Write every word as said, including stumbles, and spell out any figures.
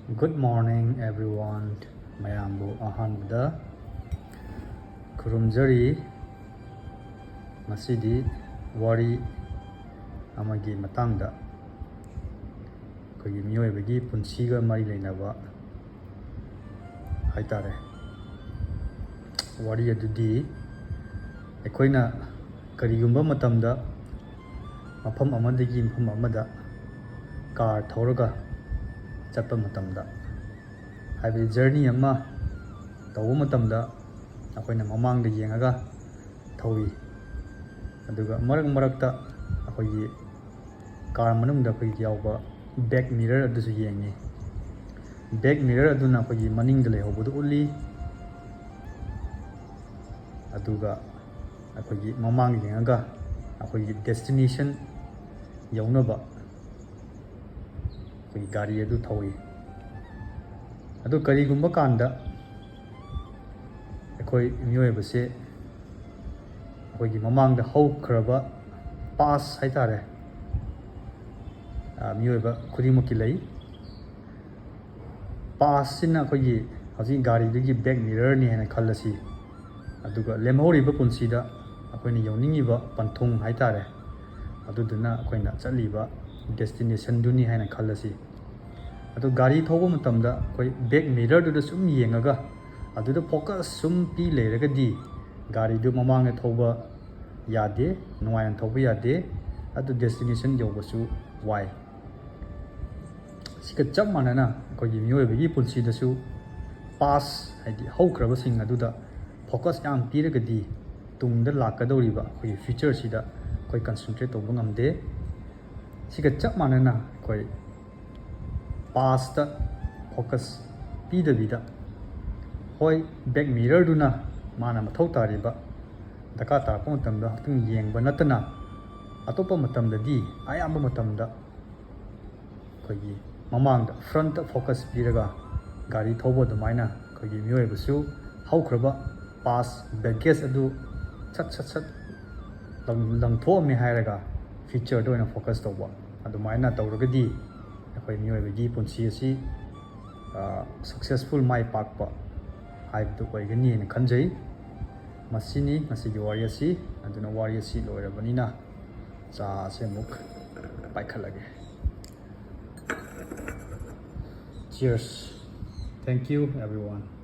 Good morning everyone. ꯃꯌꯥꯝꯕꯨ ꯑꯍꯥꯟꯕꯗ ꯈꯨꯔꯨꯝꯖꯔꯤ꯫ ꯉꯁꯤꯗꯤ ꯋꯥꯔꯤ ꯑꯃꯒꯤ ꯃꯇꯥꯡꯗ, ꯑꯩꯈꯣꯏꯒꯤ ꯃꯤꯑꯣꯏꯕꯒꯤ ꯄꯨꯟꯁꯤꯒ ꯃꯔꯤ ꯂꯩꯅꯕ ꯍꯥꯏꯇꯥꯔꯦ꯫ ꯋꯥꯔꯤ ꯑꯗꯨꯗꯤ ꯑꯩꯈꯣꯏꯅ ꯀꯔꯤꯒꯨꯝꯕ ꯃꯇꯝꯗ ꯃꯐꯝ ꯑꯃꯗꯒꯤ ꯃꯐꯝ ꯑꯃꯗ ꯀꯥꯔ ꯊꯧꯔꯒ ꯆꯠꯄ ꯃꯇꯝꯗ, ꯍꯥꯏꯕꯗꯤ ꯖꯔꯅꯤ ꯑꯃ ꯇꯧꯕ ꯃꯇꯝꯗ ꯑꯩꯈꯣꯏꯅ ꯃꯃꯥꯡꯗ ꯌꯦꯡꯉꯒ ꯊꯧꯏ꯫ ꯑꯗꯨꯒ ꯃꯔꯛ ꯃꯔꯛꯇ ꯑꯩꯈꯣꯏꯒꯤ ꯀꯥꯔ ꯃꯅꯨꯡꯗ ꯑꯩꯈꯣꯏꯒꯤ ꯌꯥꯎꯕ ꯕꯦꯛ ꯃꯤꯔꯔ ꯑꯗꯨꯁꯨ ꯌꯦꯡꯉꯤ꯫ ꯕꯦꯛ ꯃꯤꯔꯔ ꯑꯗꯨꯅ ꯑꯩꯈꯣꯏꯒꯤ ꯃꯅꯤꯡꯗ ꯂꯩꯍꯧꯕꯗꯨ ꯎꯠꯂꯤ꯫ ꯑꯗꯨꯒ ꯑꯩꯈꯣꯏꯒꯤ ꯃꯃꯥꯡ ꯌꯦꯡꯉꯒ ꯑꯩꯈꯣꯏꯒꯤ ꯗꯦꯁꯇꯤꯅꯦꯁꯟ ꯌꯧꯅꯕ ꯑꯩꯈꯣꯏꯒꯤ ꯒꯥꯔꯤ ꯑꯗꯨ ꯊꯧꯏ꯫ ꯑꯗꯨ ꯀꯔꯤꯒꯨꯝꯕ ꯀꯥꯟꯗ ꯑꯩꯈꯣꯏ ꯃꯤꯑꯣꯏꯕꯁꯦ ꯑꯩꯈꯣꯏꯒꯤ ꯃꯃꯥꯡꯗ ꯍꯧꯈ꯭ꯔꯕ ꯄꯥꯁ ꯍꯥꯏꯇꯥꯔꯦ, ꯑ, ꯃꯤꯑꯣꯏꯕ ꯈꯨꯗꯤꯡꯃꯛꯀꯤ ꯂꯩ꯫ ꯄꯥꯁꯁꯤꯅ ꯑꯩꯈꯣꯏꯒꯤ ꯍꯧꯖꯤꯛ ꯒꯥꯔꯤꯗꯨꯒꯤ ꯕꯦꯛ ꯃꯤꯔꯔꯅꯤ ꯍꯥꯏꯅ ꯈꯜꯂꯁꯤ꯫ ꯑꯗꯨꯒ ꯂꯦꯝꯍꯧꯔꯤꯕ ꯄꯨꯟꯁꯤꯗ ꯑꯩꯈꯣꯏꯅ ꯌꯧꯅꯤꯡꯉꯤꯕ ꯄꯟꯊꯨꯡ ꯍꯥꯏꯇꯥꯔꯦ, ꯑꯗꯨꯗꯨꯅ ꯑꯩꯈꯣꯏꯅ ꯆꯠꯂꯤꯕ ꯗꯦꯁꯇꯤꯅꯦꯁꯟꯗꯨꯅꯤ ꯍꯥꯏꯅ ꯈꯜꯂꯁꯤ꯫ ꯑꯗꯨ ꯒꯥꯔꯤ ꯊꯧꯕ ꯃꯇꯝꯗ ꯑꯩꯈꯣꯏ ꯕꯦꯛ ꯃꯤꯔꯔꯗꯨꯗ ꯁꯨꯝ ꯌꯦꯡꯉꯒ ꯑꯗꯨꯗ ꯐꯣꯀꯁ ꯁꯨꯝ ꯄꯤ ꯂꯩꯔꯒꯗꯤ ꯒꯥꯔꯤꯗꯨ ꯃꯃꯥꯡꯗ ꯊꯧꯕ ꯌꯥꯗꯦ, ꯅꯨꯡꯉꯥꯏꯅ ꯊꯧꯕ ꯌꯥꯗꯦ, ꯑꯗꯨ ꯗꯦꯁꯇꯤꯅꯦꯁꯟ ꯌꯧꯕꯁꯨ ꯋꯥꯏ꯫ ꯁꯤꯒ ꯆꯞ ꯃꯥꯟꯅꯅ ꯑꯩꯈꯣꯏꯒꯤ ꯃꯤꯑꯣꯏꯕꯒꯤ ꯄꯨꯟꯁꯤꯗꯁꯨ ꯄꯥꯁ, ꯍꯥꯏꯗꯤ ꯍꯧꯈ꯭ꯔꯕꯁꯤꯡ ꯑꯗꯨꯗ ꯐꯣꯀꯁ ꯌꯥꯝ ꯄꯤꯔꯒꯗꯤ ꯇꯨꯡꯗ ꯂꯥꯛꯀꯗꯧꯔꯤꯕ ꯑꯩꯈꯣꯏꯒꯤ ꯐ꯭ꯌꯨꯆꯔꯁꯤꯗ ꯑꯩꯈꯣꯏ ꯀꯟꯁꯦꯟꯇ꯭ꯔꯦꯠ ꯇꯧꯕ ꯉꯝꯗꯦ꯫ ꯁꯤꯒ ꯆꯞ ꯃꯥꯟꯅꯅ ꯑꯩꯈꯣꯏ ꯄꯥꯁꯇ ꯐꯣꯀꯁ ꯄꯤꯗꯕꯤꯗ, ꯍꯣꯏ, ꯕꯦꯛ ꯃꯤꯔꯔꯗꯨꯅ ꯃꯥꯅ ꯃꯊꯧ ꯇꯥꯔꯤꯕ ꯗꯔꯀꯥꯔ ꯇꯥꯔꯛꯄ ꯃꯇꯝꯗ ꯈꯛꯇꯪ ꯌꯦꯡꯕ ꯅꯠꯇꯅ, ꯑꯇꯣꯞꯄ ꯃꯇꯝꯗꯗꯤ, ꯑꯌꯥꯝꯕ ꯃꯇꯝꯗ ꯑꯩꯈꯣꯏꯒꯤ ꯃꯃꯥꯡꯗ, ꯐ꯭ꯔꯟꯠꯇ ꯐꯣꯀꯁ ꯄꯤꯔꯒ ꯒꯥꯔꯤ ꯊꯧꯕ ꯑꯗꯨꯃꯥꯏꯅ ꯑꯩꯈꯣꯏꯒꯤ ꯃꯤꯑꯣꯏꯕꯁꯨ ꯍꯧꯈ꯭ꯔꯕ ꯄꯥꯁ ꯕꯦꯒꯦꯖ ꯑꯗꯨ ꯁꯠ ꯁꯠ ꯁꯠ ꯂꯪ-, ꯂꯪꯊꯣꯛꯑꯝꯃꯦ ꯍꯥꯏꯔꯒ ꯐ꯭ꯌꯨꯆꯔꯗ ꯑꯣꯏꯅ ꯐꯣꯀꯁ ꯇꯧꯕ, ꯑꯗꯨꯃꯥꯏꯅ ꯇꯧꯔꯒꯗꯤ ꯑꯩꯈꯣꯏ ꯃꯤꯑꯣꯏꯕꯒꯤ ꯄꯨꯟꯁꯤ ꯑꯁꯤ ꯁꯛꯁꯦꯁꯐꯨꯜ, ꯃꯥꯏ ꯄꯥꯛꯄ ꯍꯥꯏꯕꯗꯨ ꯑꯣꯏꯒꯅꯤ ꯍꯥꯏꯅ ꯈꯟꯖꯩ꯫ ꯃꯁꯤꯅꯤ ꯉꯁꯤꯒꯤ ꯋꯥꯔꯤ ꯑꯁꯤ꯫ ꯑꯗꯨꯅ ꯋꯥꯔꯤ ꯑꯁꯤ ꯂꯣꯏꯔꯕꯅꯤꯅ ꯆꯥ ꯑꯁꯤ ꯑꯃꯨꯛ ꯄꯥꯏꯈꯠꯂꯒꯦ꯫ Cheers. Thank you, everyone.